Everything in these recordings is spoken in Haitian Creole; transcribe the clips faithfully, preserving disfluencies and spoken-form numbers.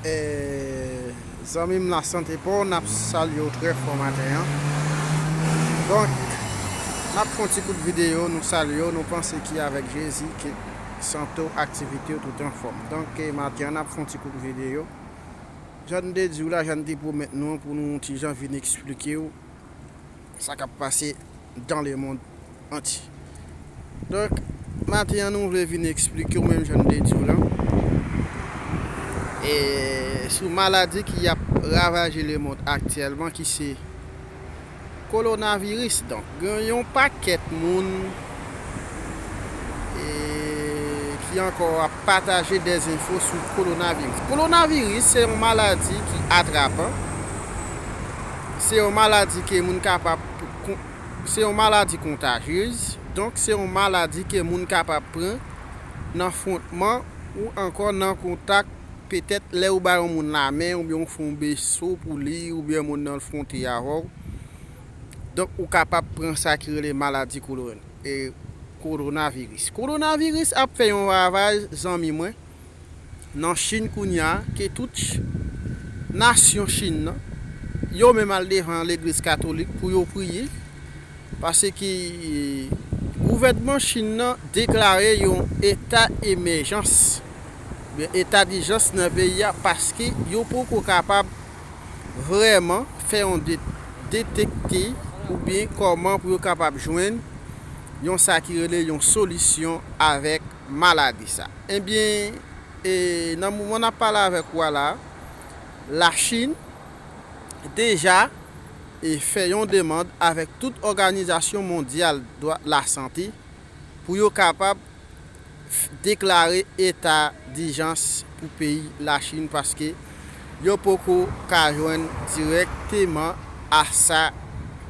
E, zanmi m Lasante Paw, n ap salye w trè fò maten an. Donk, n ap fè yon ti kout videyo, nou salye w, nou panse ki avèk Jezi, ke sante w, aktivite w tout anfòm. Donk, e, maten an, n ap fè yon ti kout videyo. Jan n te di w la, jan n te pwomèt nou an, pou nou yon ti jan vin eksplike w sa k ap pase dans le monde entier. Donk, maten an, nou vle vin eksplike w menm jan n te di w lan. E sou maladi ki ap ravaje lemonn aktyèlman, ki se kowonaviris. Donk, gen yon pakèt moun, e, ki ankò ap pataje dezenfo sou kowonaviris. Kowonaviris se yon maladi ki atrapan. Se yon maladi ke moun kapab kon-, se yon maladi kontajyez. Donk, se yon maladi ke moun kapab pran nan fwontman ou ankò nan kontak, petèt lè ou ba yon moun lamen oubyen ou fè yon beso pou li oubyen moun nan fwonte avè w. Donk, ou kapab pran sa ki rele maladi kolon-, e, kowonaviris. Kowonaviris ap fè yon ravaj, zanmi mwen, nan Chin kounye a, ke tout ch-, nasyon Chin nan, yo menm al devan legliz katolik pou yo priye, paske gouvènman Chin nan deklare yon eta emèjans, oubyen eta dijans nan peyi a, paske yo poko kapab vrèman fè yon de-, detekte oubyen kòman pou yo kapab jwenn yon sa ki rele yon solisyon avèk maladi sa. Ebyen, e, nan moman n ap pale avèk ou a la, Lachin deja, e, fè yon demann avèk tout òganizasyon mondyal dwa lasante pou yo kapab f-, deklare eta dijans pou peyi Lachin, paske yo poko ka jwenn dirèkteman a sa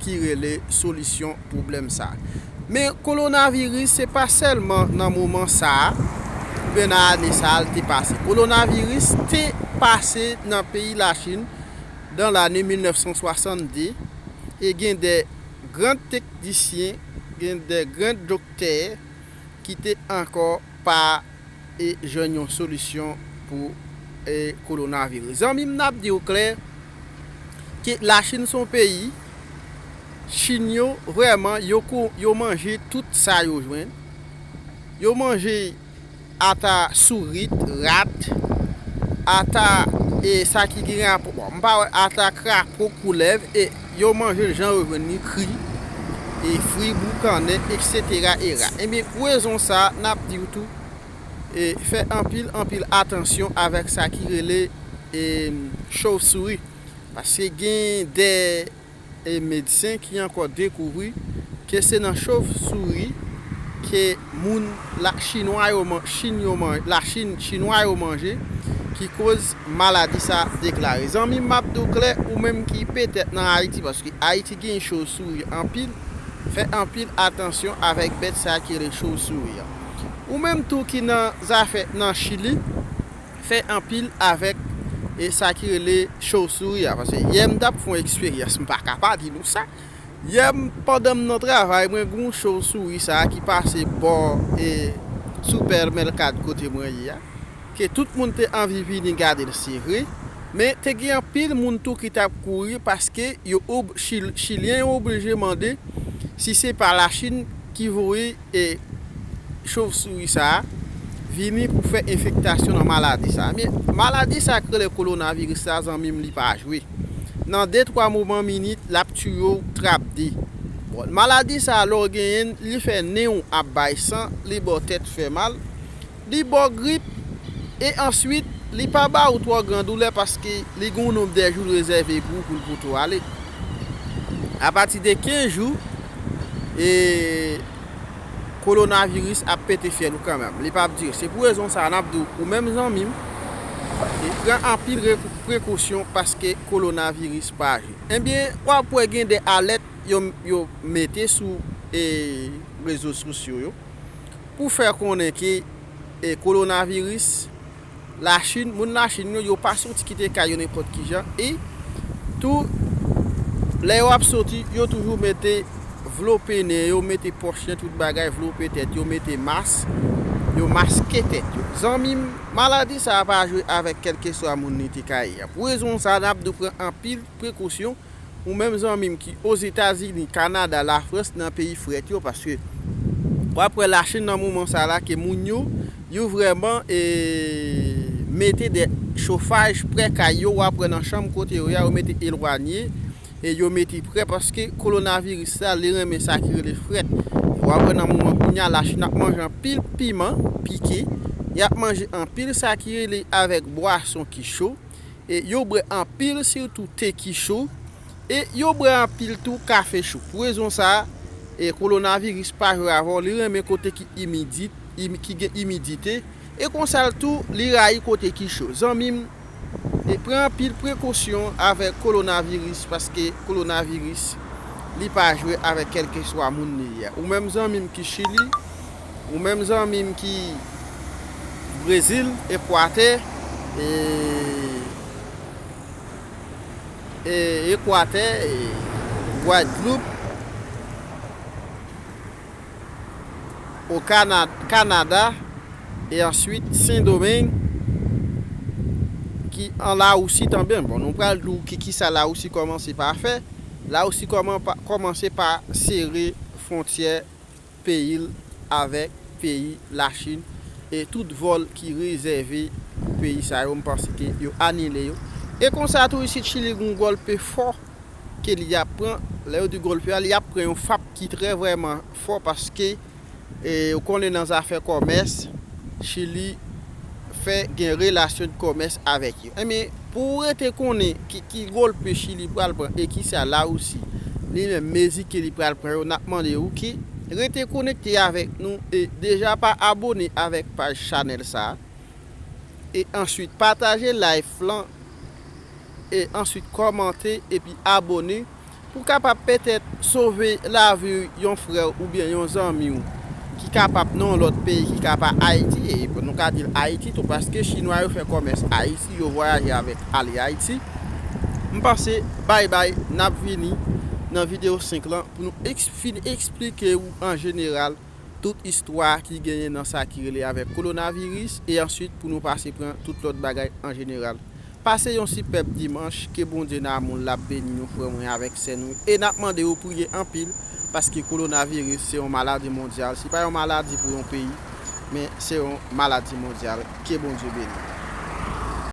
ki rele solisyon pwoblèm sa. Men kowonaviris se pa sèlman nan moman sa a, oubyen nan ane sa a l te pase. Kowonaviris te pase nan peyi Lachin dan lane mil nèf san swasann de, e gen de gran teknisyen, gen de gran doktè ki te ankò pa, e, jwenn yon solisyon pou, e, kowonaviris. Zanmi m, n ap di w klè ke Lachin se yon peyi, Chin yo, vrèman, yo ko-, yo manje tout sa yo jwenn. Yo manje ata sourit, rat, ata, e, sa ki gen rapò, bon, m pa wè, ata krapo, koulèv, e yo manje l jan yo jwenn li, kri, e fri, boukannen, etsetera, era. Ebyen, pou rezon sa, n ap di w tou, e, fè anpil, anpil atansyon avèk sa ki rele, e, chauve-souris. Paske gen de, e, medsen ki ankò dekouvri ke se nan chauve-souris ke moun la, chinwa yo man-, Chin yo man-, Lachin, chinwa yo manje, ki koz maladi sa deklare. Zanmi m, m ap di w klè, ou menm ki petèt nan Ayiti, paske Ayiti gen chauve-souris anpil, fè anpil atansyon avèk bèt sa ki rele chauve-souris an. Ou menm tou ki nan zafè nan Chili, fè anpil avèk, e, sa ki rele chauve-souris a. Paske yè m t ap fè yon eksperyans, m pa ka pa di nou sa. Yè m, pandan m nan travay, mwen gen yon chauve-souris sa a ki pase bò, e, Super Mercado kote mwen ye a. Ke tout moun te anvi vini gade l, se vre. Men te gen anpil moun tou ki t ap kouri paske yo ob-, Chil-, Chilyen yo oblije mande si se pa Lachin ki voye, e, chauve-souris sa a vini pou fè enfektasyon nan maladi sa a. Men maladi sa a k rele kowonaviris la, zanmi m, li pa jwe. Nan de twa moman minit, l ap tiye w trapde. Bon, maladi sa a, lè w genyen l, li fè nen w ap bay san, li ba w tèt fè mal, li ba w grip, e answit, li pa ba ou twò gran doulè paske li gen yon nonb de jou l rezève pou ou pou l pote w ale. Apati de kenz jou, e kowonaviris ap pete fyèl ou kanmenm. Li p ap dire. Se pou rezon sa a n ap di w, ou menm zanmi m, e pran anpil re-, prekosyon paske kowonaviris pa jwe. Ebyen, w ap wè gen de alèt yo, yo mete sou, e, rezo sosyo yo pou fè konnen ke, e, kowonaviris, Lachin, moun Lachin yo, yo pa soti kite kay yo nenpòt ki jan. E tou, lè yo ap soti, yo toujou mete vlope nen yo, mete pòch nen, tout bagay, vlope tèt yo, mete mas. Yo maske tèt yo. Zanmi m, maladi sa a pa jwe avèk kèlkeswa moun li te ka ye a. Pou rezon sa a, n ap dwe pran anpil prekosyon. Ou menm zanmi m ki Ozetazini, Kanada, Lafrans, nan peyi frèt yo, paske w ap wè Lachin nan moman sa a la ke moun yo, yo vrèman e, mete de chofaj prè kay yo, w ap wè nan chanm kote yo ye a, yo mete elwanye, e yo mete prè paske kowonaviris la, li renmen sa ki rele frèt. W ap wè nan moman kounye a, Lachin ap manje anpil piman pike, y ap manje anpil sa ki rele avèk bwason ki cho, e yo bwè anpil sitou te ki cho, e yo bwè anpil tou kafe cho. Pou rezon sa a, e kowonaviris pa jwe avè w, li renmen kote ki imidi, imi, ki gen imidite, e konsa l tou, li rayi kote ki cho. Zanmi m, e pran anpil prekosyon avèk kowonaviris, paske kowonaviris, li pa jwe avèk kèlkeswa moun li ye a. Ou menm zanmi m ki Chili, ou menm zanmi m ki Brezil, Ekwatè, e, e Ekwatè, e Gwadloup, o Kana-, Kanada, e answit Sendomeng, ki an Lawousi tanben. Bon, nou pral di w ki, kisa Lawousi kòmanse pa fè. Lawousi kòman pa, kòmanse pa sere fwontyè peyi l avèk peyi Lachin, e tout vòl ki rezève pou peyi sa yo, m panse ke yo anile yo. E konsa tou isit Chili gon gòlpe fò ke li ap pran. Lè yo di gòlpe a, li ap pran yon fap ki trè vrèman fò paske, e, ou konnen nan zafè kòmès, Chili fè gen relasyon de kòmès avèk yo. Enben, pou w rete konnen ki, ki gòlpe Chili pral pran e kisa Lawousi, li menm mezi ke li pral pran yo, n ap mande w ki rete konekte avèk nou e deja pa abone avèk paj chanèl sa a. E answit, pataje live lan e answit kòmante epi abone pou kapab petèt sove lavi yon frè w oubyen yon zanmi w ki kapab nan yon lòt peyi ki ka pa Ayiti, e nou ka di l Ayiti tou, paske Chinwa yo fè kòmès Ayiti, yo vwayaje avèk Ale Ayiti. M panse, bay bay, n ap vini nan videyo senk lan pou nou eks-, fin eksplike w an jeneral tout istwa ki genyen nan sa ki rele avèk kowonaviris, e answit pou nou pase pran tout lòt bagay an jeneral. Pase yon sipèb dimanch, ke Bondye nan amoul l ap beni nou, frè mwen avèk sè nou. E n ap mande w priye anpil, paske kowonaviris se yon maladi mondyal. Se pa yon maladi pou yon peyi, men se yon maladi mondyal. Ke Bondye beni.